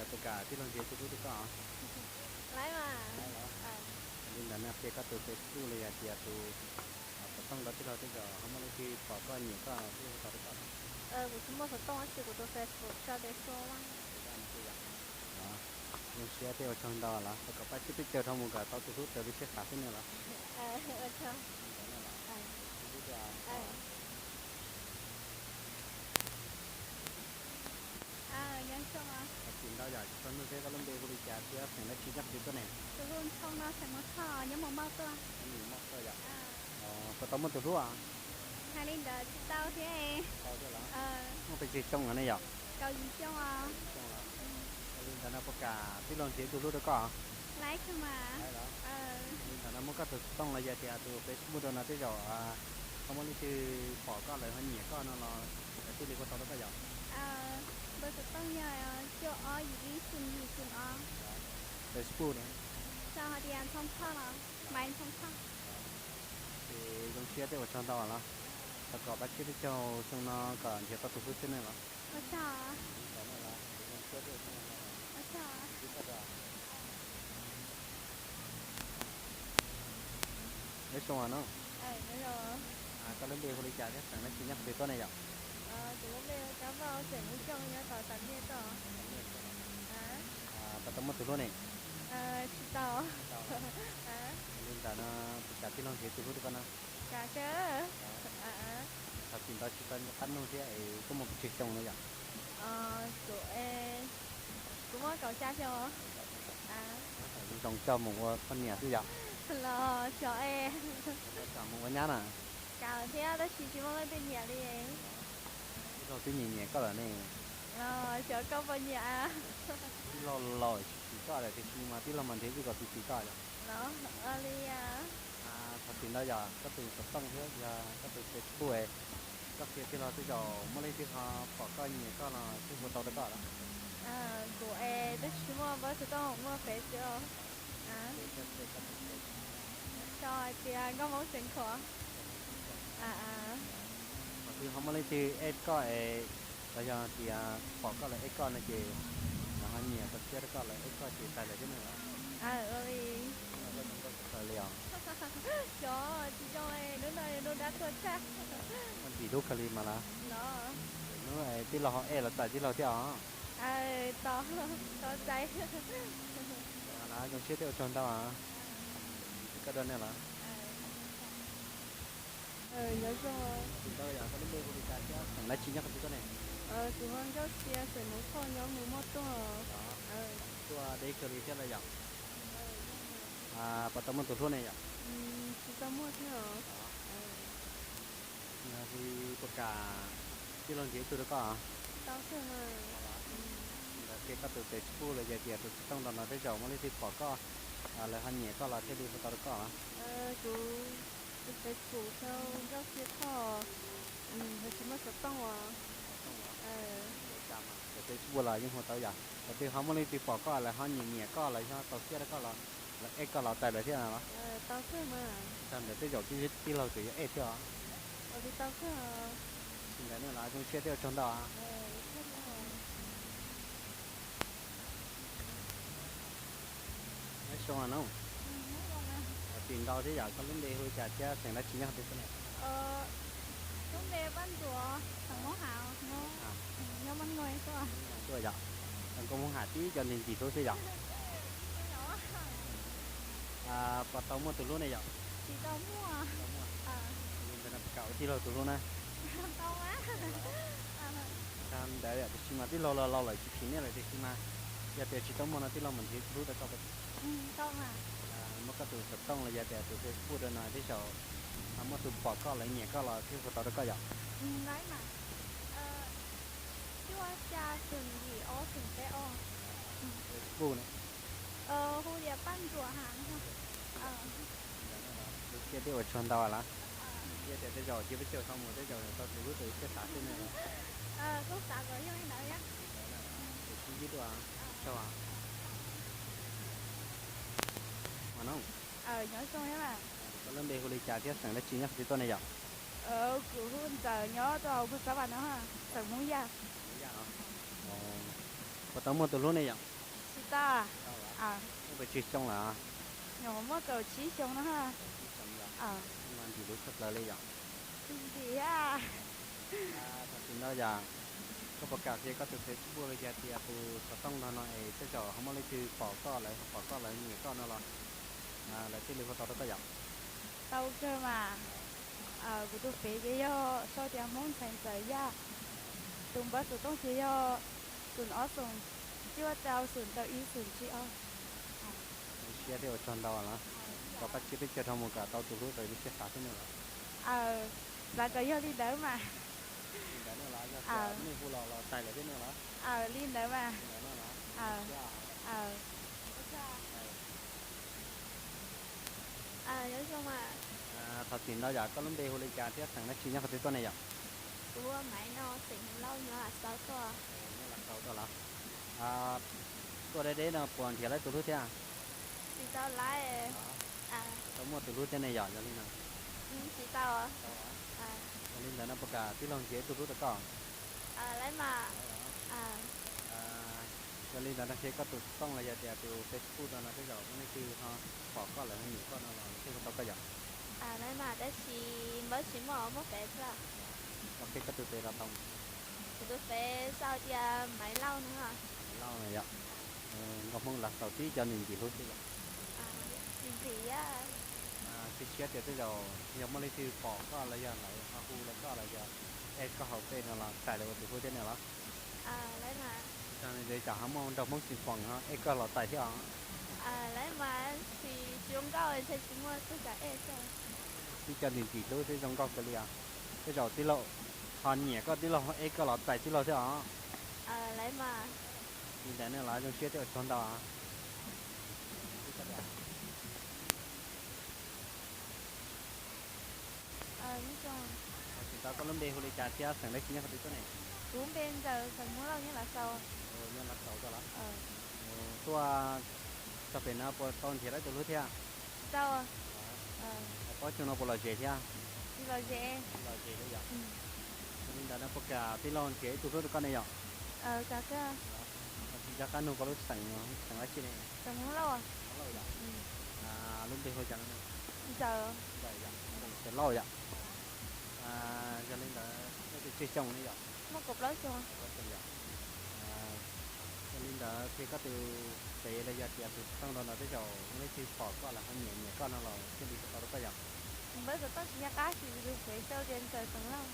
Puas kam tij laug nrhiav tus hlub rau koj? Li ntawd no qhia koj tus Facebook los yog tias tus xov tooj rau tij laug, tej zaum ho muaj leej twg pom koj nyiam koj thiaj hu tau rau koj. Kuv tsis muaj xov tooj tab sis kuv tus Facebook sau tias Sua Vaj. Zoo siab thiab ua tsaug ntau los thov kom pab tsib peb caug rau mus kom tau tus hlub raws li siab xav xwb ne los. Thov txim ntau yom, tsis tau nug seb koj lub npe hu li cas thiab xeem dab tsi nyob qhov twg tuaj ne? Tus hu Ntxhoo no xeem Muas Thoj, nyob Muas Mauj tuaj. Puas tau muaj tus hlub? Hais li ntawd tsis tau thiab. Muaj pes tsawg xyoo no ne yom? Kaum yim xyoo os. Li ntawd no puas kam tij laug nrhiav tus hlub rau koj? Li ntawd no muab koj tus xov tooj los yog tias tus Facebook rau no tej zaum ho muaj leej twg pom koj lawv ho nyiam koj no los lawv thiaj li hu tau rau koj yom? Npawb xov tooj yog cuaj ob yim ib xoom yim xoom ob. Facebook ne? Sau hais tias Ntxhoo Thoj los, Maiv Ntxhoo Thoj. Ces zoo siab thiab ua tsaug ntau los thov kom pab tsib peb caug xyoo no kom nrhiav tau tus hlub xwb ne los. Ua tsaug. Nyob zoo no, koj lub npe hu li cas thiab xeem dab tsi nyob qhov twg tuaj ne yom? Puas tau muaj tus hlub ne? Li ntawd no puas kam tij laug nrhiav tus hlub rau koj na? Thov txim ntau tsis tau nco qab nug thiab es koj muaj pes tsawg xyoo no yom? Kuv muaj kaum xya xyoo. Zoo coj mus ua poj niam xwb yom? Los xyov es. Kom mus ua nyab na? Kam thiab tab sis tsis muaj leej twg nyiam li. Tij laug twb nyiam nyiam koj lawm ne. Xyov koj puas nyiam. Tij laug laus tsis phim koj lawm tiam sis mas tij laug mas nrhiav tsis kom txi txi koj yom? Los ua li. Thov txim ntau yom, koj tus xov tooj thiab yog koj tus Facebook, koj qhia tij laug tej zaum muaj leej twg ho pom koj nyiam koj los thiaj hu tau rau koj los? Kuv es twb tsis muaj npawb xov tooj, muaj Face xwb. Sau hais tias Nkauj Hmoob Xeev Khuam. Qhov twg ho muaj leej twg add koj es los yog tias pom koj lawv add koj no ces lawv ho nyiam tau siab rau koj, lawv add koj ces txais lawv thiab ne los? Ua li. Koj zoo nkauj tshaj plaws li os. Xyov tsis zoo, hnub no ntuj dab tuaj tshaj. Koj ntxim hlub kawg li mas los. Hnub tij laug ho add los txais tij laug thiab os. Tos, tos txais. Los zoo siab thiab ua tsaug ntau. Koj dua nej los? Nyob zoo. Tsis tau yog koj lub npe hu li cas thiab xeem dab tsi nyob qhov twg tuaj ne? Kuv hu Nkauj Sia, xeem Hmoob Thoj, nyob Muas Mauj tuaj. Tuaj deb kawg li thiab lawm yom? Puas tau muaj tus hlub ne yom? Tsis tau muaj thiab os. Yog li puas kam tij laug nrhiav ib tug rau koj? Tau kawg mas. Ntawd qhia koj tus Facebook los yog tias tus xov tooj rau no tej zaum muaj leej twg pom koj, lawv ho nyiam koj los thiaj li hu tau rau koj los? Kuv tus Facebook sau Nkauj Sia Thoj, ho tsis muaj xov tooj os. Tus Facebook los yeej hu tau yom? Thaum twg ho muaj leej twg pom koj lawv ho nyiam nyiam koj lawv ho tau siab rau koj los lawv add koj los txais lawv thiab no los? Tau kawg mas. Tag ntawd tej zaum tij laug tseem yuav add thiab os. Tau kawg. Tam sim ntawd nej los zoo siab thiab ua tsaug ntau. Nyob zoo no. Thov txim ntau thiab yom, koj lub npe hu li cas thiab xeem dab tsi nyob qhov twg tuaj ne? Lub npe Paj Ntsuas, xeem Hmoob Ham, nyob Mab Nuj tuaj. Tuaj yom. Nkauj Hmoob Ham tib co neeg ntxim hlub xwb yom. Puas tau muaj tus hlub ne yom? Tsis tau muaj. Li ntawd no puas kam ua tij laug tus hlub na? Tau mas. Tag ntawd tiam sis mas tij laug laus laus lawm tsis phim nej lawm tiam sis mas yog tias tsis tau muaj no tij laug mam nrhiav tus hlub rau koj. Muab koj tus xov tooj los yog tias tus Facebook rau no tej zaum muaj tus pom koj lawv nyiam koj los thiaj hu tau rau koj yom? Cuaj xya xoom yim ob xoom peb ob. Facebook ne? Hu tias Paj Ntsuas Ham. Zoo siab thiab ua tsaug ntau lawm. Yog tias tej zaum tsis peb caug xyoo mus tej zaum tau tus hlub raws li siab xav xwb ne. Kuj xav kom yog li ntawd thiab. Ces sib ntsib dua. Tsaug. Nyob zoo thiab mas. Koj lub npe hu li cas thiab xeem dab tsi nyob qhov twg tuaj ne yom? Kuv hu Ntxawm, nyob rau hauv Phuj Xab Vam no, xeem Hmoob Yaj. Puas tau muaj tus hlub ne yom? Tau. Muaj pes tsawg xyoo lawm? Muaj kaum tsib xyoo no. Kaum tsib xyoo yom. Mas ntim lus tshaj plaws li yom. Ntim a. Thaum txim ntau yom, koj puas kam qhia koj tus Facebook los yog tias tus xov tooj no no es tej zaum ho muaj leej twg pom koj lawv, pom koj lawv nyiam koj no los lawv thiaj li hu tau rau koj yom? Tau kawg mas. Kuv tus fev ces yog sau tias Hmoob ntxhais ntxawm Yaj. Tus npawb xov tooj ces yog xoom ob xoom cuaj rau xoom rau ib xoom tsib ob. Zoo siab thiab ua tsaug ntau los. Kom pab tsib peb caug dhau mus kom tau tus hlub tau lub siab xav thiab no los. Xav kom yog li ntawd mas. Li ntawd no los yog tias nej hu los los txais lawm thiab no los. Li ntawd mas. Li ntawd no los. Thaum txim ntau yom, koj lub npe hu li cas thiab xeem dab tsi nyob qhov twg tuaj ne yom? Kuv hu ua Maiv no, xeem Hmoob Lauj, nyob Lav Xaus tuaj. Nyob Lav Xaus tuaj los? Tuaj deb deb no puas nrhiav laib tus hlub thiab? Tsis tau laib. Tau muaj tus hlub thiab ne yom, yog li no. Tsis tau. Yog li ntawd no puas kam tij laug nrhiav ib tug hlub rau koj? Laib mas. Yog li ntawd no qhia koj tus xov tooj los yog tias tus Facebook no no tej zaum muaj leej twg ho pom koj lawm ho nyiam koj no los lawv thiaj hu tau koj yom? Laib mas tab sis npawb tsis muaj, muaj fev xwb. Koj qhia koj tus fev los tau. Kuv tus fev sau tias Maiv Lauj no. Maiv Lauj no yom. Nkauj Hmoob Lav Xaus tib co nws ntxim hlub xwb yom. Ntxim ntxim. Cia siab tias tej zaum yog muaj leej twg pom koj los yog lawv ho hu rau koj los yog add koj hauv page no los txais lawv ua tus hlub thiab ne los? Tag li ntawd tsam ho muaj nraug Hmoob Xeem Foom ho add koj los txais thiab os. Laib mas tsis, tsis zoo nkauj, ntshe tsis muaj tug kam add xwb. Tib co ntxim ntxim hlub xwb zoo nkauj kawg li os. Tej zaum tij laug ho nyiam koj, tij laug add koj los txais tij laug thiab os. Laib mas. Li ntawd ne los zoo siab thiab ua tsaug ntau. Thaum txim ntau koj lub npe hu li cas thiab xeem dab tsi nyob qhov twg tuaj ne? Kuv npe Ntxawm, xeem Hmoob Lauj, nyob Lav Xaus. Nyob Lav Xaus tuaj los? Tuaj txog pem no puas tau nrhiav laib tus hlub thiab? Tsis tau. Paub xyoo no puas lom zem thiab? Tsis lom zem. Tsis lom zem li yom. Yog li ntawd no puas kam tij laug nrhiav ib tug hlub rau koj ne yom? Kam kawg. Tsis nco qab nug koj lub xeem, xeem dab tsi ne? Xeem Hmoob Lauj. Hmoob Lauj yom. Lub npe hu li cas no? Ntxawm. Ntxawm yom, Ntxawm Lauj yom. Yog li ntawd nej tus tsawg xyoo ne yom? Muaj kaum plaub xyoo. Kaum plaub xyoo yom. Yog li ntawd qhia koj tus fev los yog tias tus xov tooj rau no tej zaum muaj leej twg pom koj lawm ho nyiam nyiam koj no los thiaj li hu tau rau koj yom? Npawb xov tooj tsis nco qab, tab sis kuv tus fev sau tias Ntxawm Xeem Lauj.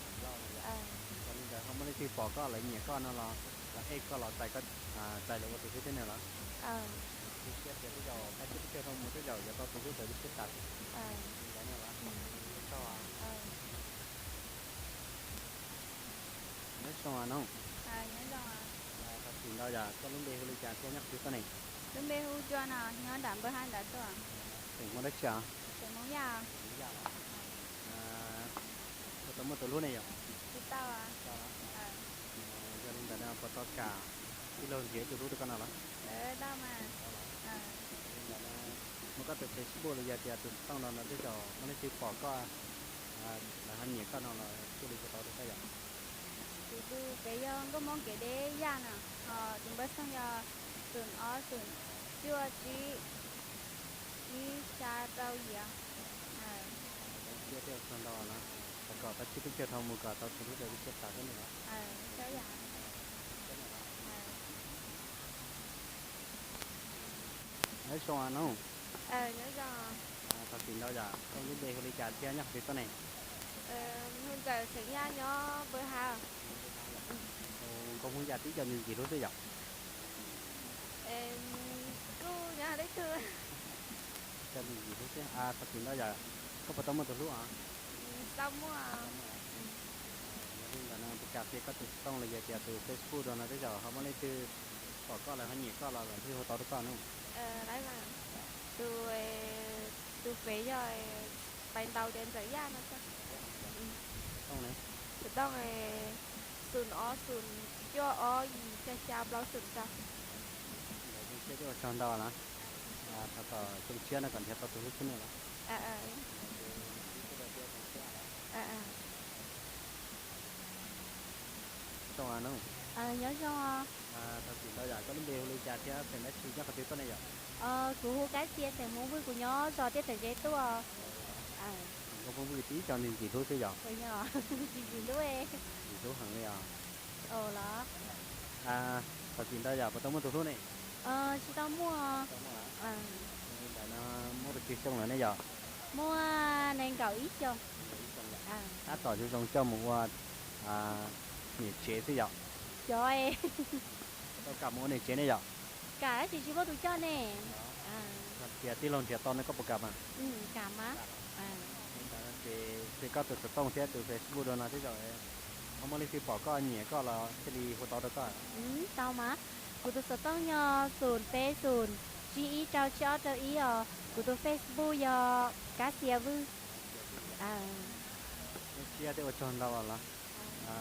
Xeem Lauj no yom. Yog li ntawd ho muaj leej twg pom koj lawv nyiam koj no los lawv add koj los txais, txais lawv ua tus hlub thiab ne los? Cia siab tias tej zaum pab tsib peb caug dhau mus tej zaum yuav tau tus hlub raws li siab xav. Li ntawd ne los? Ua tsaug. Nyob zoo no. Thaum txim ntau yom, koj lub npe hu li cas thiab nyob qhov twg tuaj ne? Lub npe hu Cua no, nyob nram npawg Hab ntawd tuaj. Xeem Hmoob dab tsi os? Xeem Hmoob Yaj. Puas tau muaj tus hlub ne yom? Tsis tau. Yog li ntawd no puas tau kam tij laug nrhiav ib tug hlub rau koj no los? Tau mas. Yog li ntawd no muab koj tus Facebook los yog tias tus xov tooj no no tej zaum muaj leej twg pom koj lawv ho nyiam koj no los thiaj li hu tau rau koj yom? Kuv tus fev yog Nkauj Hmoob kev deb Yaj no, ho tus npawb xov tooj yog xoom ob xoom cuaj tsib ib xya rau yim. Zoo siab thiab ua tsaug ntau na. Thov kom pab tsib peb caug dhau mus kom tau tus hlub raws li siab xav thiab ne los? Nyob zoo no. Thov txim ntau yom, koj lub npe hu li cas thiab nyob qhov twg tuaj ne? Hu Ntxawm, xeem Yaj, nyob npawg Hab. Nkauj Hmoob Yaj tib co ntxim hlub xwb yom? Kuj nyob leej twg. Tib co ntxim hlub xwb. Thov txim ntau yom, koj puas tau muaj tus hlub os? Tau muaj. Yog li ntawd no puas kam qhia koj tus xov tooj los yog tias tus Facebook rau no tej zaum ho muaj leej twg pom koj lawv ho nyiam koj los lawv thiaj hu tau rau koj no? Tus, tus fev yog pais ntaus tias Ntxawm Yaj no. Xov tooj ne? Xov tooj xoom ob xoom cuaj ob yim xya xya plaub xoom rau. Zoo siab thiab ua tsaug ntau na. Thov kom zoo siab no kom nrhiav tau tus hlub xwb ne los? Zoo no. Nyob zoo. Txog txim ntau yom, koj lub npe hu li cas thiab xeem dab tsi nyob qhov twg tuaj ne yom? Kuv hu Kab Xia xeem Hmoob Vwj, kuv nyob zos Tiaj Tawm Ntse tuaj. Nkauj Hmoob Vwj tib co ntxim ntxim hlub xwb yom? Ntxim ntxim hlub. Ntxim hlub heev li os. Los. Txog txim ntau yom, puas tau muaj tus hlub ne? Tsis tau muaj. Li ntawd no muaj pes tsawg xyoo lawm ne yom? Muaj nees nkaum ib xyoos. Tab tom zoo zoo coj mus ua niam tsev xwb yom? Cov tau kam mus ua niam tsev ne yom? Kam tab sis tsis muaj tus coj ne. Yog tias tij laug nrhiav tau no koj puas kam mas? Kam mas. Li ntawd ces qhia koj tus xov tooj thiab tus Facebook rau no tej zaum ho muaj leej twg pom koj nyiam koj los thiaj li hu tau rau koj. Tau mas. Kuv tus xov tooj yog xoom peb xoom tsib ib rau tsib ob rau ib os. Kuv tus Facebook yog Kab Xia Vwj. Zoo siab thiab ua tsaug ntau los.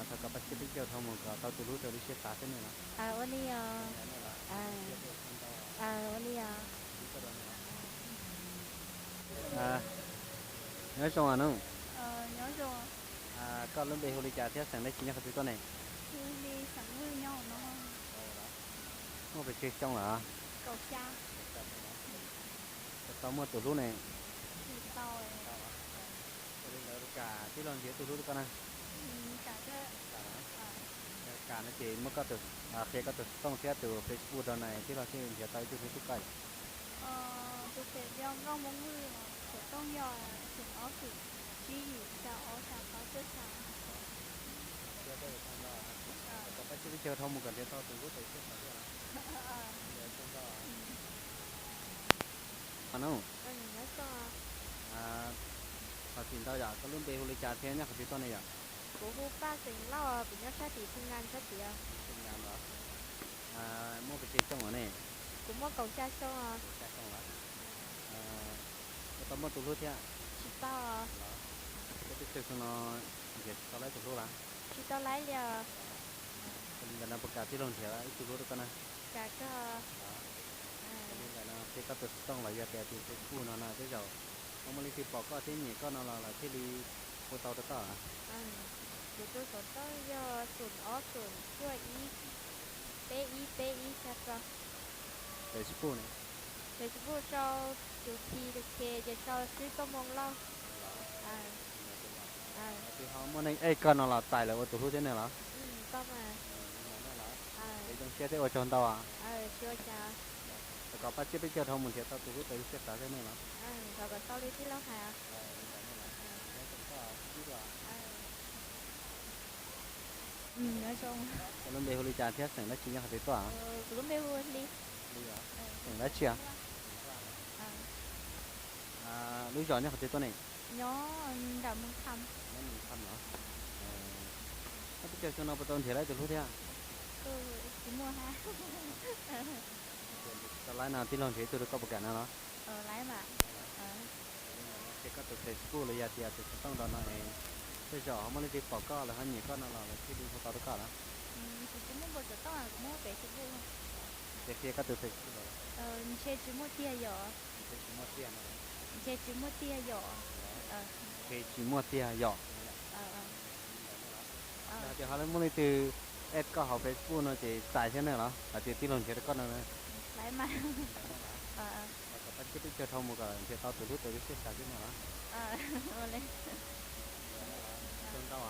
Thov kom Paj Tsiab peb caug dhau mus kom tau tus hlub raws li siab xav xwb ne los. Ua li os. Ua li os. Nyob zoo os Nuj. Koj lub npe hu li cas thiab xeem dab tsi nyob qhov twg tuaj ne? Muaj pes tsawg xyoo lawm? Puas tau muaj tus hlub ne? Ua li ntawd puas kam tij laug nrhiav tus hlub rau koj na? Yog kam no ces muab koj tus, qhia koj tus xov tooj thiab tus Facebook rau na tij laug thiaj nrhiav tau ib tug hlub rau koj yom. Tus Facebook yog Nkauj Hmoob Vwj, tus xov tooj yog xoom ob xoom tsib yim xya ob xya plaub cuaj xya. Kom Paj Tsiab peb caug dhau mus kom nrhiav tau tus hlub raws siab xav thiab. Nuj, thov txim ntau yom, koj lub npe hu li cas thiab nyob qhov twg tuaj ne yom? Kuv hu Paj xeem Lauj, kuv nyob sab tim Phu Nkas sab tid. Muaj pes tsawg xyoo lawm ne? Kuv muaj kaum xya xyoo. Kaum xya xyoo lawm. Puas tau muaj tus hlub thiab? Tsis tau. Peb caug xyoo no nrhiav tsis tau laib tus hlub lawm? Tsis tau laib li os. Ua li ntawm no puas kam tij laug nrhiav ib tug hlub rau koj na? Kam kawg. Ua li ntawm no qhia koj tus xov tooj los yog tias tus Facebook no no tej zaum ho muaj leej twg pom koj thiab nyiam koj no los lawv thiaj li hu tau rau koj. Kuv tus xov tooj yog xoom ob xoom cuaj ib peb ib peb ib xya rau. Facebook ne? Facebook sau Tus Phi Tus Khe ces sau Xwb Tooj Moo Lauj. Tus ho muaj neeg ej koj no los txais lawv ua tus hlub thiab ne los? Ces zoo siab thiab ua tsaug ntau. Thov kom Paj Tsiab peb caug dhau mus nrhiav tau tus hlub raws li siab xav thiab ne los? Koj lub npe hu li cas thiab xeem dab tsi nyob qhov twg tuaj? Xeem dab tsi? Lub zos nyob qhov twg tuaj ne? Nyob nram Moos Kham. Nyob Moos Kham los? Koj peb caug xyoo no puas tau nrhiav laib tus hlub thiab? Tsis muaj hab. Tsis tau laib no tij laug nrhiav ib tug rau koj puas kam no los? Qhia koj tus Facebook los yog tias tus xov tooj rau no es tej zaum ho muaj leej twg pom koj lawv ho nyiam koj no los lawv thiaj li hu tau rau koj los? Ces qhia koj tus Facebook. Ntshe tsis muaj tiag yom. Ntshe tsis muaj tiag yom. Ntshe tsis muaj tiag yom. Yog tias ho muaj leej twg add koj hauv Facebook no ces txais thiab ne los hais tias tij laug nrhiav rau koj no. Kom Paj Tsiab peb caug dhau mus kom nrhiav tau tus hlub raws li siab xav thiab ne los? Tsaug ntau.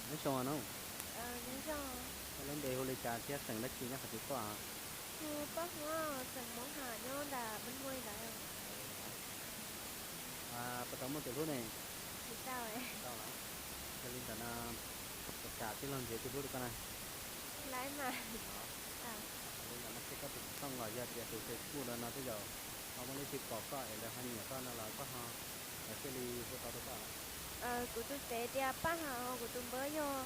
Nyob zoo Nuj. Koj lub npe hu li cas thiab xeem dab tsi nyob qhov twg tuaj? Hu Paj Huab, xeem Hmoob Ham, nyob nram Mab Nuj ntawd. Puas tau muaj tus hlub ne? Tsis tau. Yog li ntawd no puas kam tij laug nrhiav tus hlub rau koj na? Laib mas. Yog li ntawd no qhia koj tus xov tooj los yog tias tus Facebook no no tej zaum ho muaj leej twg pom koj es lawv ho nyiam koj no los koj ho, lawv thiaj li hu tau rau koj. Kuv tus fev tias Paj Ham, kuv tus npawb yog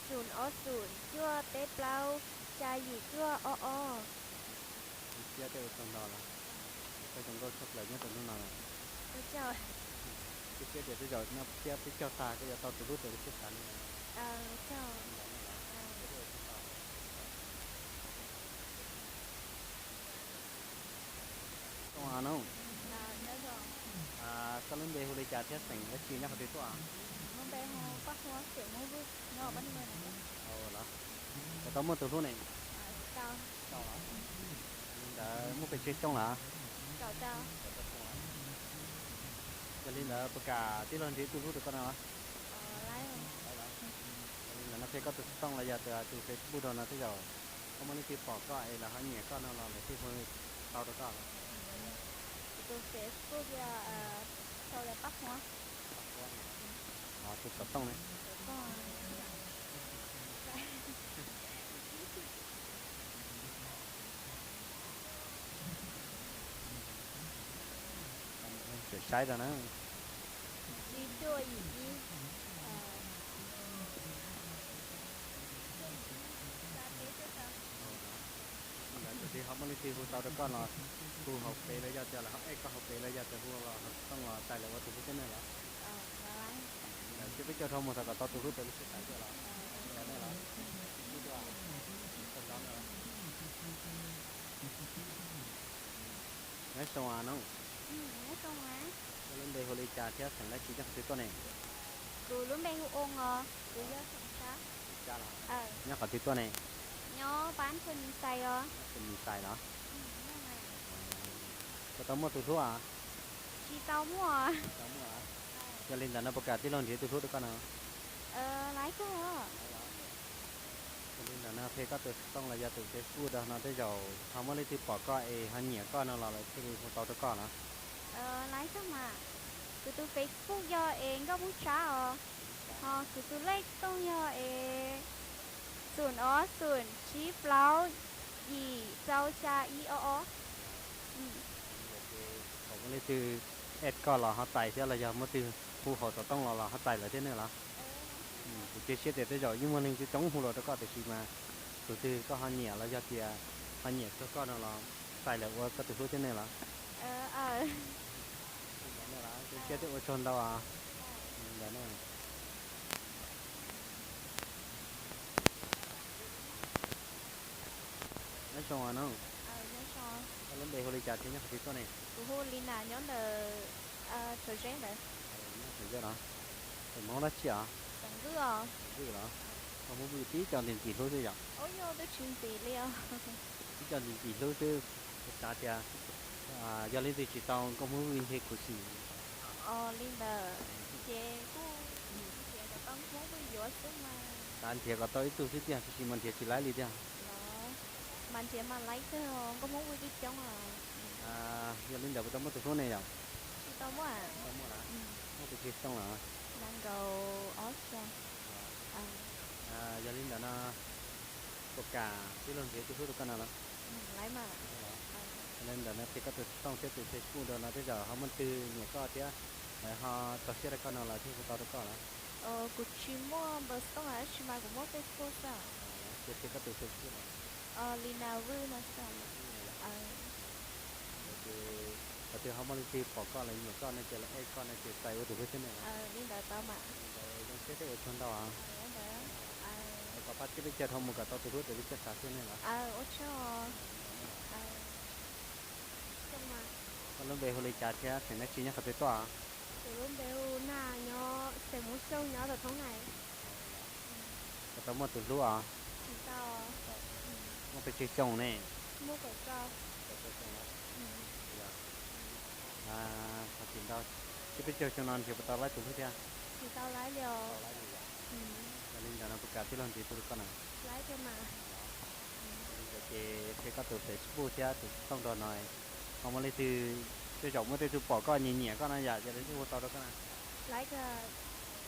xoom ob xoom cuaj peb plaub xya yim cuaj ob ob. Zoo siab thiab ua tsaug ntau los. Koj zoo nkauj tshaj plaws nyob rau hnub no lawm. Ua tsaug. Cia siab tias tej zaum noj tsiab peb caug tag koj yuav tau tus hlub raws li siab xav li. Ua tsaug. Koj lub npe hu li cas thiab xeem dab tsi nyob qhov twg tuaj? Peb hu Paj Huab xeem Hmoob Vwj nyob Paj Nub Vwj na. Los, puas tau muaj tus hlub ne? Tsis tau. Tsis tau los? Yog li ntawd muaj pes tsawg xyoo lawm? Kaum rau. Kaum rau xyoo lawm. Yog li ntawd puas kam tij laug nrhiav ib tug hlub rau koj no? Yog li ntawd no qhia koj tus xov tooj los yog tus Facebook rau no tej zaum ho muaj leej twg pom koj es lawv ho nyiam koj no los lawv thiaj hu tau rau koj los? Kuv tus Facebook yog sau tias Paj Huab. Paj Huab no. Ho tus xov tooj ne? Xov tooj Saib rau na. Tsib cuaj yim ib, cuaj yim ib, xya peb cuaj xya. Ntawd tus twg ho muaj leej twg hu tau rau koj los hu hauv pem los yog tias lawv ho add koj hauv pem los yog tias hu los hauv xov tooj los txais lawv ua tus hlub thiab ne los? Ntawd siab peb caug dhau mus xav kom tau tus hlub rau lub siab xav thiab los? Ntawd ne los? Ib tug, tau ntau ne los? Nyob zoo no. Koj lub npe hu li cas thiab xeem dab tsi nyob qhov twg tuaj ne? Kuv lub npe hu Oo os, kuv yog xeem Tsab. Xeem Tsab los? Nyob qhov twg tuaj ne? Nyob Pab Phu Nis Xais os. Phu Nis Xais los? Puas tau muaj tus hlub os? Tsis tau muaj. Tsis tau muaj. Yog li ntawd no puas kam tij laug nrhiav tus hlub rau koj no? Laiv kawg os. Yog li ntawd no qhia koj tus xov tooj los yog tus Facebook rau no tej zaum ho muaj leej twg pom koj es ho nyiam koj no los lawv thiaj li hu tau rau koj los? Laiv kawg mas. Kuv tus Facebook yog es Nkauj Hmoob Tsab os. Ho kuv tus lej tooj yog es xoom ob xoom tsib plaub yim rau xya ib ob ob. Thaum muaj leej twg add koj los ho txais thiab los yog muaj twg hu hauv xov tooj los los ho txais lawv thiab ne los? Kuv cia siab tias tej zaum yeej muaj neeg coob coob hu los rau koj tiam sis mas tus twg koj ho nyiam los yog tias ho nyiam txog koj no los txais lawv ua koj tus hlub thiab ne los? Cia siab thiab ua tsaug ntau os. Ntawd na. Nyob zoo no. Koj lub npe hu li cas thiab nyob qhov twg tuaj ne? Kuv hu Li Nas nyob ntawm Thaum Zeb ntawd. Nyob Thaum Zeb los? Xeem Hmoob dab tsi os? Xeem Vwj os. Xeem Vwj los? Nkauj Hmoob Vwj tib co ntxim ntxim hlub xwb yom? Ub, yog twb tsis ntxim li os. Tib co ntxim ntxim hlub xwb. Kuv xav tias yog leej twg tsis tau Nkauj Hmoob Vwj ntshe khuv xim. Os, li ntawd ces kuj nrhiav kom tau Nkauj Hmoob Vwj yuav xwb mas. Xav nrhiav kom tau ib tug xwb tiag tiam sis mas nrhiav tsis laib li tiag. Los, mas nrhiav mas laib kawg, Nkauj Hmoob Vwj coob coob os. Yog li ntawd puas tau muaj tus hlub ne yom? Tsis tau muaj. Tau muaj lawm. Muaj pes tsawg xyoo lawm? Nees nkaum ob xyoo. Yog li ntawd no puas kam tij laug nrhiav tus hlub rau koj no los? Yog li ntawd no qhia koj tus xov tooj thiab tus Facebook rau no tej zaum ho muaj twg nyiam koj thiab lawv ho txaus siab rau koj no lawv thiaj hu tau rau koj los? Kuv tsis muaj npawb xov tooj tab sis mas kuv muaj Facebook xwb. Cia qhia koj tus Facebook los? Li Nas Vwj no xwb. Ces qhov twg ho muaj leej twg pom koj los nyiam koj no ces lawv add koj no ces txais ua tus hlub thiab ne los? Li ntawd tau mas. Zoo siab thiab ua tsaug ntau os. Kom pab siab peb caug dhau mus kom tau tus hlub raws li siab xav thiab ne los? Ua tsaug. Koj lub npe hu li cas thiab xeem dab tsi nyob qhov twg tuaj? Kuv lub npe hu Nag nyob xeem Hmoob Xyooj nyob Tuam Thoob Hais. Puas tau muaj tus hlub os? Tsis tau. Muaj pes tsawg xyoo ne? Muaj kaum rau. Kaum rau xyoo los? Tsis tau, ces peb caug xyoo no nrhiav puas tau laib tus hlub thiab? Tsis tau laib li os. Yog li ntawd no puas kam tij laug nrhiav tus rau koj na? Laib kawg mas. Yog li ntawd ces qhia koj tus Facebook thiab tus xov tooj rau no, ho muaj leej twg tej zaum muaj tej tug pom koj nyiam nyiam koj no yom, ces lawv thiaj hu tau rau koj na. Laib kawg,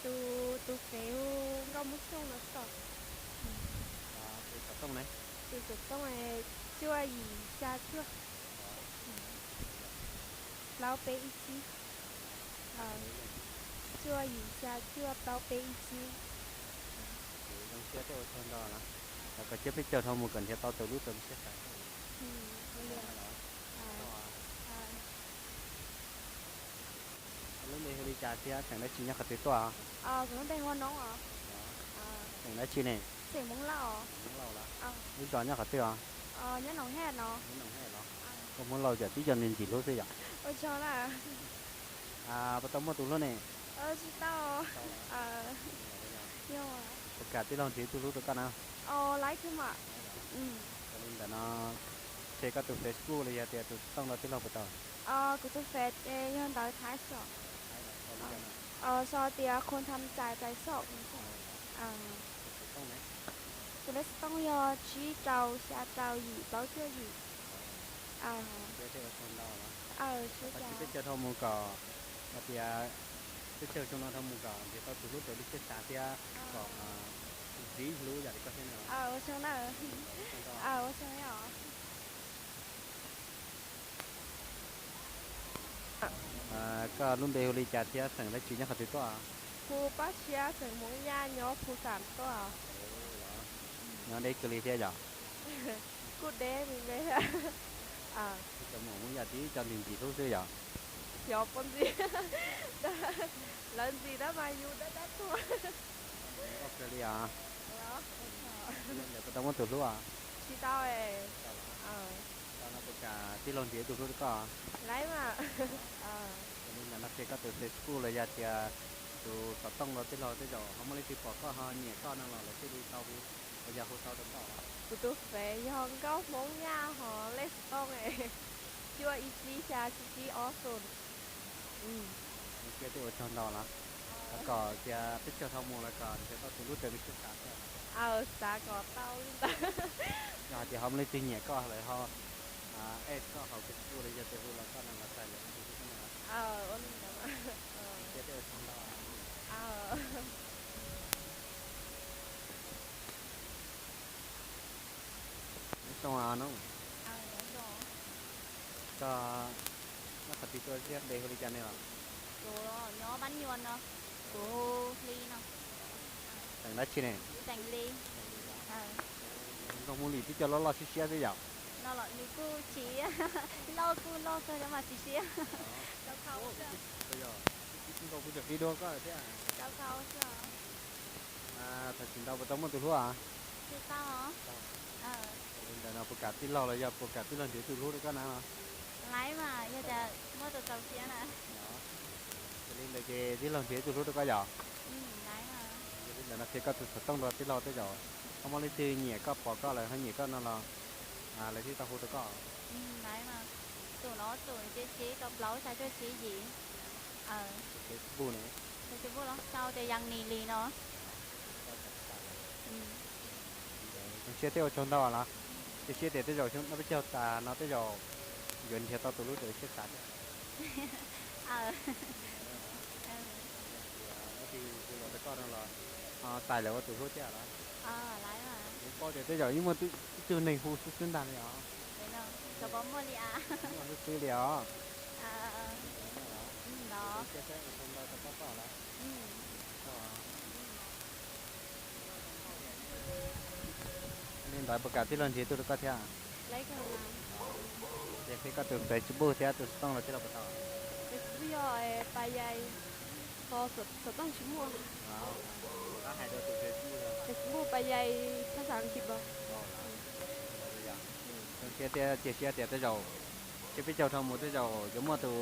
tus, tus Facebook Nkauj Hmoob Xyooj no xwb. Tus xov tooj ne? Tus xov tooj cuaj yim xya cuaj plaub peb ib tsib. Cuaj yim xya cuaj plaub peb ib tsib. Zoo siab thiab ua tsaug ntau na. Kom siab peb caug dhau mus kom nrhiav tau tus hlub raws li siab xav thiab. Koj lub npe hu li cas thiab xeem dab tsi nyob qhov twg tuaj? Kuv lub npe hu Noob os. Xeem dab tsi ne? Xeem Hmoob Lauj os. Hmoob Lauj los? Lub zos nyob qhov twg os? Nyob Noom Hej no. Nyob Noom Hej los? Koj Hmoob Lauj cov tib co ntxim ntxim hlub xwb yom? Ua tsaug na. Puas tau muaj tus hlub ne? Tsis tau. Yog, puas kam tij laug nrhiav ib tug hlub rau koj na? Laib kawg mas. Yog li ntawd no, qhia koj tus Facebook los yog tias tus xov tooj rau tij laug puas tau? Kuv tus Face ces yog ntawv Thaib xwb. Sau tias คนทำใจใจสอง. Tus lej xov tooj yog tsib rau xya rau yim plaub cuaj yim. Tsis peb caug dhau mus kom, hais tias peb caug xyoo no dhau mus kom nrhiav tau tus hlub raws li siab xav thiab kom ntxiv hlub yam li koj thiab na. Koj lub npe hu li cas thiab xeem dab tsi nyob qhov twg tuaj? Hu Paj Tshiab, xeem Hmoob Yaj, nyob Phu Xam tuaj. Nyob deb kawg li thiab yom? Kuj deb me me. Cov Hmoob Yaj tib co ntxim ntxim hlub xwb yom? Xyov puas ntxim. Lawv ntxim tab mas yus dab dab tuag. Nkauj kawg li os. Ntawd puas tau muaj tus hlub os? Tsis tau. Tau no puas kam tij laug nrhiav ib tug hlub rau koj? Laib mas. Yog li ntawd no qhia koj tus Facebook los yog tias tus xov tooj rau tij laug, tej zaum ho muaj leej twg pom koj ho nyiam koj no los lawv thiaj li tau hu los yog hu tau rau koj. Kuv tus Face yog Nkauj Hmoob Yaj, ho lej xov tooj cuaj ib tsib xya tsib tsib ob xoom. Zoo siab thiab ua tsaug ntau los. Thov kom tias peb caug dhau mus los kom nrhiav tau tus hlub raws li siab xav thiab. Xav kom tau li ntawd. Yog hais tias ho muaj leej twg nyiam koj lawm ho add koj hauv Facebook los yog tias hu los koj no los txais lawv ua tus hlub koj na. Zoo siab thiab ua tsaug ntau. Nyob zoo no. Koj nyob qhov twg tuaj thiab npe hu li cas ne os? Kuv nyob Pab Nyuam no, kuv hu Hli no. Xeem dab tsi ne? Xeem Li. Nkauj Hmoob Lis tib co loj loj siab siab xwb yom? No los nws kuj tsis loj, kuj loj kawg thiab mas tsis siab. Nkauj kuj tseem qhib duab koj thiab. Thaum chiv ntau puas tau muaj tus hlub os? Tsis tau. Yog li ntawd no puas kam tij laug los yog puas kam tij laug nrhiav tus hlub rau koj na? Laib mas, yog tias muaj tus txaus siab na. Yog li ntawd ces tij laug nrhiav ib tug hlub rau koj yom? Yog li ntawd no qhia koj tus xov tooj rau tij laug, tej zaum ho muaj leej twg nyiam koj pom koj lawm ho nyiam koj no los lawv thiaj tau hu rau koj. Tus no tus tsib tsib rau plaub xya cuaj tsib yim. Facebook ne? Facebook los sau tias Yas Nis Lis no. Zoo siab thiab ua tsaug ntau los. Cia siab tias tej zaum xyoo no peb caug tas no tej zaum yuav nrhiav tau tus hlub raws li siab xav thiab. Muaj leej twg hu los rau koj no los ho txais lawv ua tus hlub thiab los? Kuv paub tias tej zaum yeej muaj ib tug neeg hu xwb xwb ntag li os. Muaj xwb xwb li os. Li ntawd puas kam tij laug nrhiav tus rau koj thiab? Ces qhia koj tus Facebook thiab tus xov tooj los tij laug puas tau? Facebook yog Payay, ho xov tooj tsis muaj. Facebook Payay Phaj Xav Kis Npos. Zoo siab thiab cia siab tias tej zaum tshiab peb caug dhau mus tej zaum yuav muaj tus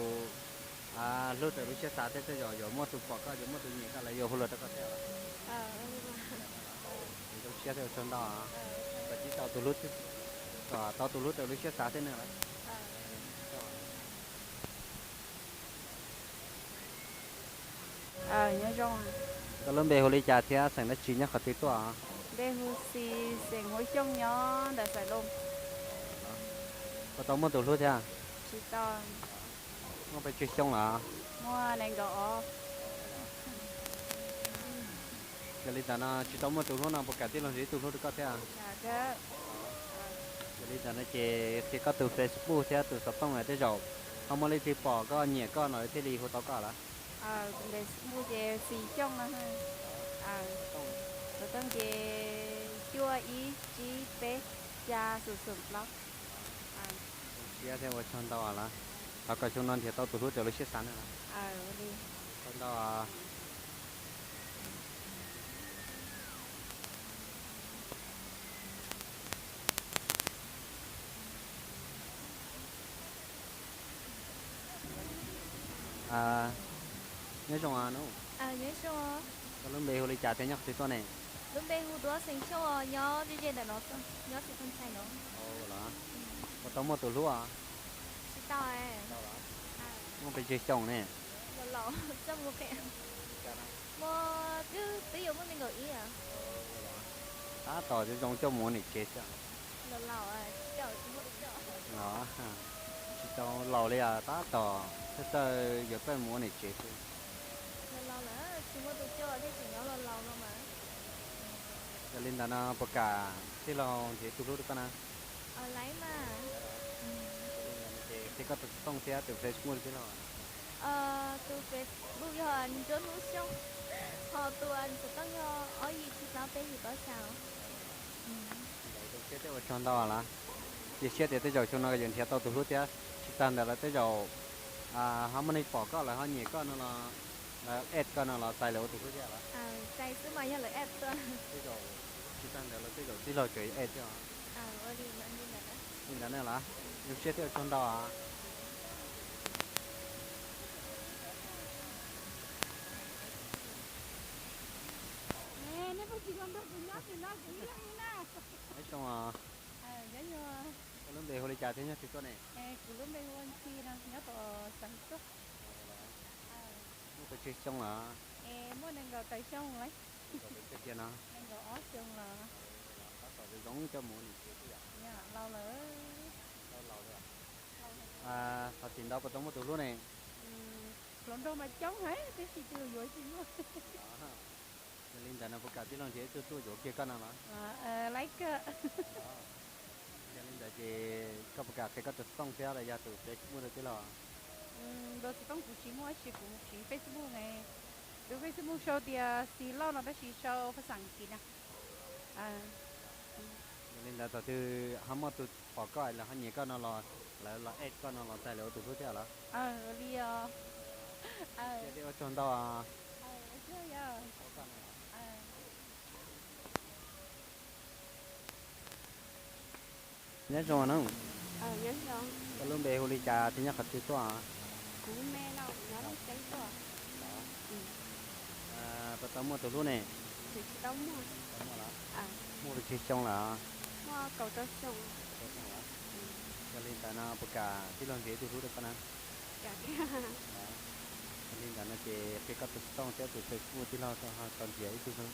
hlub raws lub siab xav thiab tej zaum yuav muaj tus pom koj yuav muaj tus nyiam koj lawv yuav hu los rau koj thiab. Zoo siab thiab ua tsaug ntau. Kom tsis tau tus hlub, kom tau tus hlub raws lub siab xav thiab ne. Nyob zoo. Koj lub npe hu li cas thiab xeem dab tsi nyob qhov twg tuaj? Npe hu Xis, xeem Huab Xyooj, nyob ntawm Xaiv Loos. Puas tau muaj tus hlub thiab? Tsis tau. Muaj pes tsawg xyoo lawm? Muaj nees nkaum ob. Yog li ntawd no tsis tau muaj tus hlub no puas kam tij laug nrhiav ib tug hlub rau koj thiab? Yog li ntawd no ces qhia koj tus Facebook thiab tus xov tooj, tej zaum ho muaj leej twg pom koj nyiam koj no thiaj li hu tau koj lawm. Kuv Facebook ces Xis Xyooj no. Xov tooj ces cuaj ib tsib peb xya xoom xoom plaub. Zoo siab thiab ua tsaug ntau lawm. Thov kom xyoo no nrhiav tau tus hlub raws lub siab xav na. Tsaug ntau. Nyob zoo no. Nyob zoo. Koj lub npe hu li cas thiab nyob qhov twg tuaj ne? Lub npe hu Duab Xeem Xyooj os, nyob ze ze ntawm no, nyob Xeem Pheej Xais no. Puas tau muaj tus hlub os? Tsis tau. Muaj pes tsawg xyoo ne? Laus laus, txaj muag phem. Muaj, twb twb yuav muaj nees nkaum ib. Tab tom zoo zoo coj mus ua niam tsev xwb. Laus laus, tsis tau, tsis tau laus li os, tab tom txawj txawj yuav txawj mus ua niam tsev xwb. Laus laus lawm, tsis muaj tus coj thiaj tseem nyob laus laus no mas. Yog li ntawd no puas kam tij laug nrhiav ib tug hlub rau koj na? Laiv mas. Ces qhia koj tus xov tooj thiab tus Facebook tij laug. Tus Facebook yog Ntsuab Hnub Xyooj, ho tus xov tooj yog ob yim tsib plaub peb yim plaub xya. Zoo siab thiab ua tsaug ntau lawm. Cia siab tias tej zaum xyoo no yuav nrhiav tau tus hlub thiab, tsis tag ntawd lawv tej zaum ho muaj neeg pom koj lawv ho nyiam koj no los, lawv add koj no los txais lawv ua tus hlub thiab los? Txais xwb mas yog lawv add tuaj. Tej zaum tsis tag ntawd lawv tej zaum tij laug tseem add thiab os. Li ntawd na los, zoo siab thiab ua tsaug ntau. Nej puas tsis los nrog kuv nyob tim no kuv ib leeg na. Nyob zoo. Koj lub npe hu li cas thiab nyob twg tuaj ne? Kuv lub npe hu ua Ntxhi no, nyob tom Xeev Tuaj. Muaj pes tsawg xyoo lawm? Muaj nees nkaum tawm xyoo lawm. Nees nkaum pes tsawg tiag no? Nees nkaum ob xyoo lawm. Tab tom zoo zoo coj mus ua niam tsev xwb yom? Laus lawm. Thov txim ntau puas tau muaj tus hlub ne? Hluas nraug mas coob heev tab sis tus yuav tsis muaj. Yog li ntawd no puas kam tij laug nrhiav ib tug tuaj yuav kiag koj no los? Laiv kawg. Yog li ntawd ces koj puas kam qhia koj tus xov tooj thiab los yog tus Facebook rau tij laug? Tus xov tooj kuv tsis muaj tab sis kuv siv Facebook ne. Tus Facebook sau tias Xis Lauj no tab sis sau phas xas As kiv na. Yog li ntawd thaum twg ho muaj tus pom koj lawv ho nyiam koj no los, lawv los add koj no los txais lawv ua tus hlub thiab los? Li os. Thiab ua tsaug ntau. Nyob zoo no. Koj lub npe hu li cas thiab nyob qhov twg tuaj? Kuv me no kuv nyob Looj Ceeb tuaj. Puas tau muaj tus hlub ne? Tsis tau muaj. Muaj pes tsawg xyoo lawm? Muaj kaum rau xyoo. Yog li ntawd no puas kam tij laug nrhiav ib tug hlub rau koj na? Yog li ntawd no ces qhia koj tus xov tooj thiab tus Facebook tij laug tau nrhiav ib tug hlub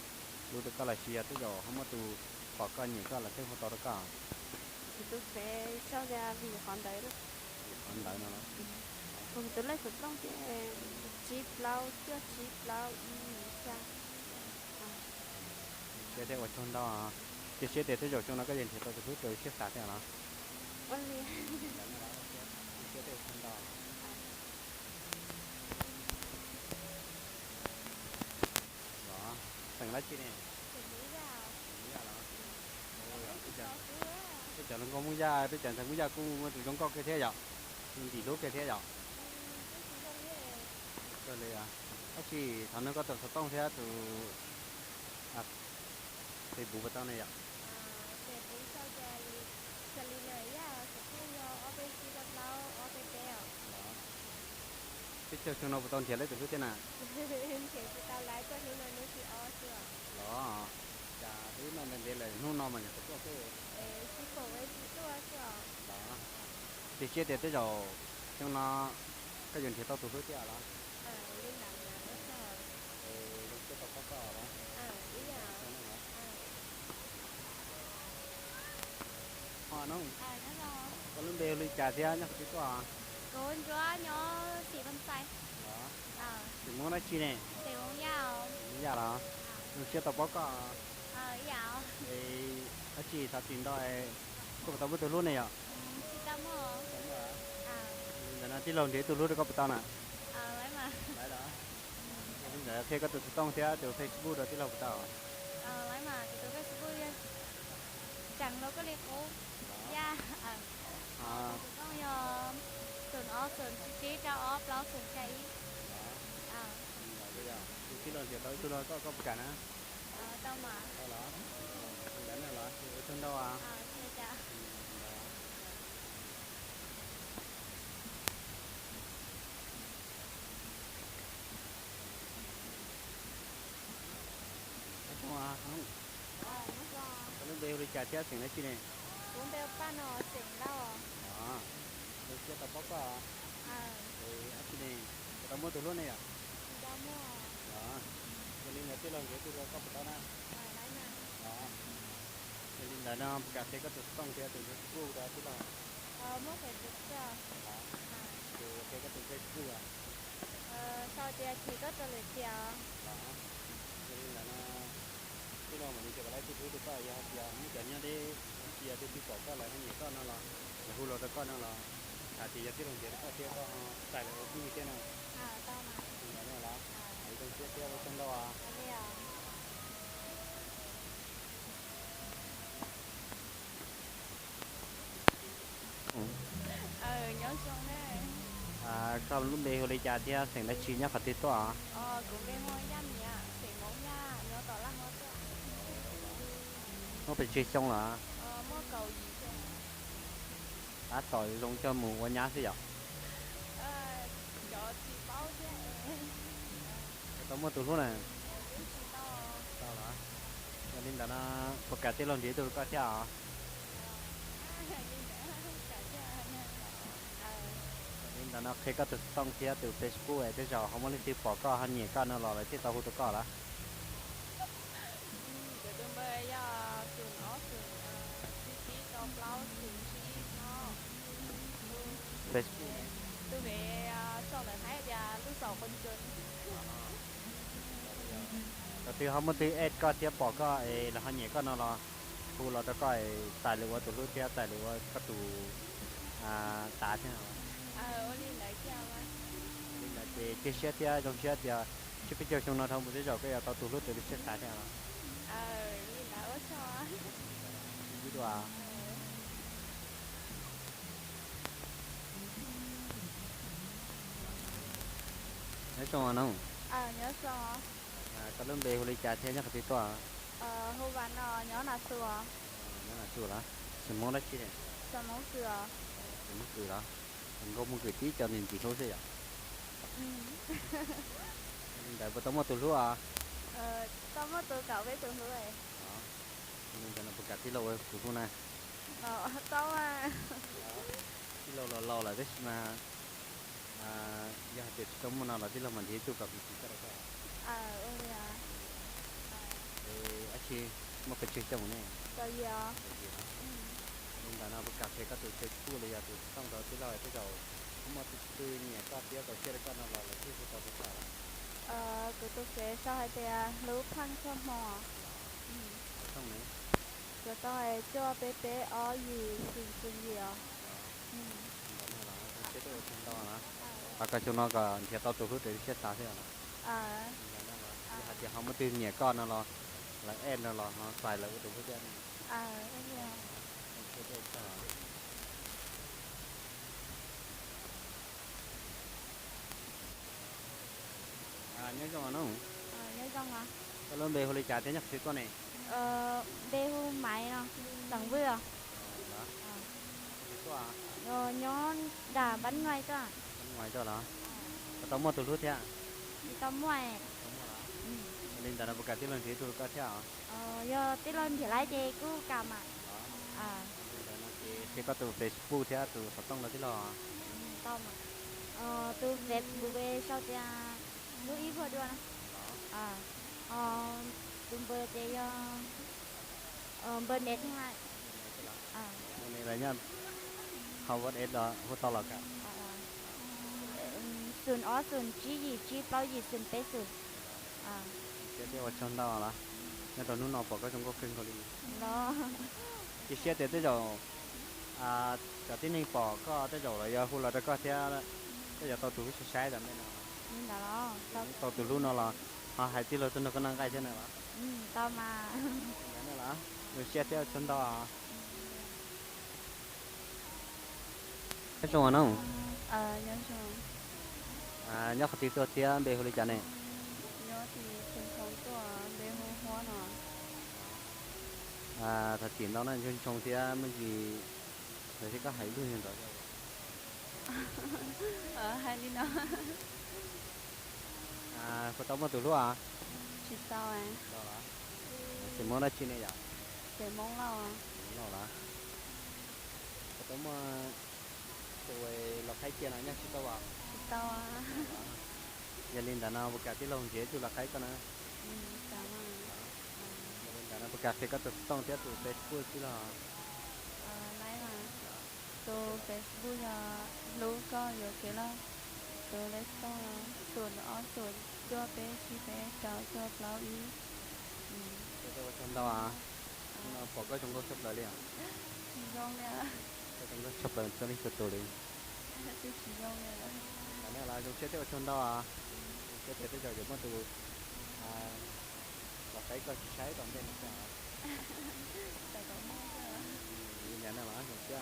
rau koj los sis yog tej zaum ho muaj tus pom koj nyiam koj lawv thiaj hu tau rau koj. Kuv tus fev sau tias Vim Qhov Ntawd no. Vim Qhov Ntawd no los? Kuv tus lej xov tooj ces tsib plaub cuaj tsib plaub ib xya. Siab thiab ua tsaug ntau. Cia siab tias tej zaum xyoo no koj yuav nrhiav tau tus hlub raws siab xav thiab los? Ua li. Siab thiab ua tsaug ntau. Los, xeem dab tsi ne? Xeem Hmoob Yaj los? Peb cov hluas nkauj Hmoob Yaj, peb cov ntxhais Hmoob Yaj kuj muaj tus zoo nkauj kawg thiab yom? Ntim hlub kawg thiab yom? Kawg li. Tab sis thov nug koj tus xov tooj thiab tus Facebook puas tau ne yom? Peb caug xyoo no puas tau nrhiav lawv tus hlub thiab na? Los, cas twb noj ntev ntev lawm hnub no mas nyuam qhuav tuaj xwb. Los, cia siab tias tej zaum xyoo no koj yuav nrhiav tau tus hlub thiab los? Zoo siab tau paub koj los. Ho no, koj lub npe hu li cas thiab nyob qhov twg tuaj? Kuv Ntsuab nyob Xis Pheej Xais. Xeem Hmoob dab tsi ne? Xeem Hmoob Yaj los? Zoo siab tau paub koj. Dab tsi thov txim ntau, koj puas tau muaj tus hlub ne yom? Li ntawd no tij laug nrhiav ib tug hlub rau koj puas tau na? Li ntawd qhia koj tus xov tooj thiab tus Facebook rau tij laug puas tau? Tus Facebook yog Tseem Lauj Koj Li Qub. Yaj, tus xov tooj yog xoom ob xoom tsib tsib rau ob plaub xoom xya ib. Tij laug nrhiav tau ib tug los koj, koj puas kam na? Tau mas. Tau los? Li ntawd na los, ua tsaug ntau. Koj lub npe hu li cas thiab xeem dab tsi ne? Zoo siab tau paub koj. Es dab tsi ne, puas tau muaj tus hlub ne yom? Yog li ntawd tij laug nrhiav tus rau koj puas tau na? Yog li ntawd no puas kam qhia koj tus xov tooj thiab tus Facebook rau tij laug? Ces qhia koj tus Facebook. Sau tias Chim Koj Rau Lwm Tiam. Yog li ntawd no tij laug mam li nrhiav kom lawv tus hlub rau koj, yog hais tias muaj cov nyob deb ua si twb twb pom koj lawv ho nyiam koj no los lawv hu los rau koj no los hais tias yog tij laug nrhiav rau koj thiab koj txais lawv ua phooj ywg thiab na. Zoo siab thiab ua tsaug ntau. Koj lub npe hu li cas thiab xeem dab tsi nyob qhov twg tuaj? Muaj pes tsawg xyoo lawm? Tab tom zoo coj mus ua nyab xwb yom? Puas tau muaj tus hlub na? Yog li ntawd no puas kam tij laug nrhiav ib tug rau koj thiab os? Yog li ntawd no qhia koj tus xov tooj thiab tus Facebook es tej zaum ho muaj leej twg pom koj ho nyiam koj no los lawv thiaj tau hu rau koj lawm. Facebook. Thaum twg ho muaj twg add koj thiab pom koj es lawv ho nyiam koj no los hu los rau koj es txais lawv ua tus hlub thiab txais lawv ua koj tus tav thiab. Li ntawd ces cia siab thiab zoo siab tias tsib peb caug xyoo no dhau mus tej zaum koj yuav tau tus hlub raws li siab xav thiab. Nyob zoo os noog. Koj lub npe hu li cas thiab nyob qhov twg tuaj? Nyob Nas Tsuj los? Xeem Hmoob dab tsi? Xeem Hmoob Kws los? Nkauj Hmoob Kws tib co ntxim ntxim hlub xwb yom? Li ntawd puas tau muaj tus hlub os? Li ntawd no puas kam tij laug ua tus hlub na? Tij laug los laus lawm tab sis mas yog hais tias tsis tau muaj no los tij laug mam nrhiav ib tug kom kis kis koj rau koj. Dab tsi, muaj pes tsawg xyoo ne? Li ntawd no puas kam qhia koj tus Facebook los yog tus xov tooj rau tij laug tej zaum muaj tus twg nyiam koj thiab txaus siab rau koj no los lawv thiaj hu tau rau koj. Kuv tus fev sau hais tias Hlub Pheej Txhoj Hmoo. Xov tooj ne? Xov tooj cuaj peb peb ob yim xwm xwm yim os. Ntawd no los zoo siab thiab ua tsaug ntau na. Thov kom xyoo no kom nrhiav tau tus hlub raws li siab xav thiab. Yog hais tias ho muaj twg nyiam koj no los lawv add no los ho txais lawv ua tus hlub thiab. Nyob zoo os noog. Koj lub npe hu li cas thiab nyob qhov twg tuaj ne? Npe hu Maiv no, xeem Vwj os. Nyob nram Npab Nuaj tuaj. Npab Nuaj tuaj los? Puas tau muaj tus hlub thiab? Tsis tau muaj. Li ntawd no puas kam tij laug nrhiav ib tug rau koj thiab os? Yog tij laug nrhiav laib ces kuj kam mas. Li ntawd no ces qhia koj tus Facebook thiab tus xov tooj rau tij laug. Tus Facebook sau tias Hlub Ib Vuag Dua no. Tus npawb ces yog npawb nev thiab. Npawb nev los nyob hauv WhatsApp los hu tau los kam? Xoom ob xoom tsib yim tsib plaub yim xoom peb xoom. Siab thiab ua tsaug ntau los, nyob rau hnub no pom koj zoo nkauj kawg nkaus li. Cia siab tias tej zaum cov tib neeg pom koj tej zaum los yuav hu los rau koj thiab, koj yuav tau tus hlub sai sai tam ntej no. Tau tus hlub no los ho hais tij laug tuaj nrog koj noj nqaij thiab na los? Tau mas. Zoo siab thiab ua tsaug ntau. Nyob zoo os noog. Nyob qhov twg tuaj thiab npe hu li cas ne? Thov txim ntau na, ntsoo ntsoo thiab muaj ntsis lawv thiab koj hais ib lub nrov. Hais li no. Puas tau muaj tus hlub os? Tsis tau. Tes Hmoob dab tsi ne yom? Tes Hmoob Lauj. Hmoob Lauj los? Puas tau muaj tus los qhaib cia no nyob tsis tau as? Yog li ntawd no puas kam tij laug nrhiav ib tug los qhaib koj na? Yog li ntawd no puas kam qhia koj tus xov tooj thiab tus Facebook xwb los? Tus Facebook yog Hlub Koj Yuav Kev Loj, tus xov tooj yog xoom ob xoom cuaj peb tsib peb rau cuaj plaub ib. Ua tsaug ntau, pom koj zoo nkauj tshaj plaws li os. Tsis zoo li. Koj zoo nkauj tshaj plaws txhua leej txhua tus li. Twb tsis zoo li. Tam nej los zoo siab thiab ua tsaug ntau. Zoo siab tias tej zaum yuav muaj tus los qhaib koj tsis saib tom ntej no thiab os. Li ntawd no los zoo siab.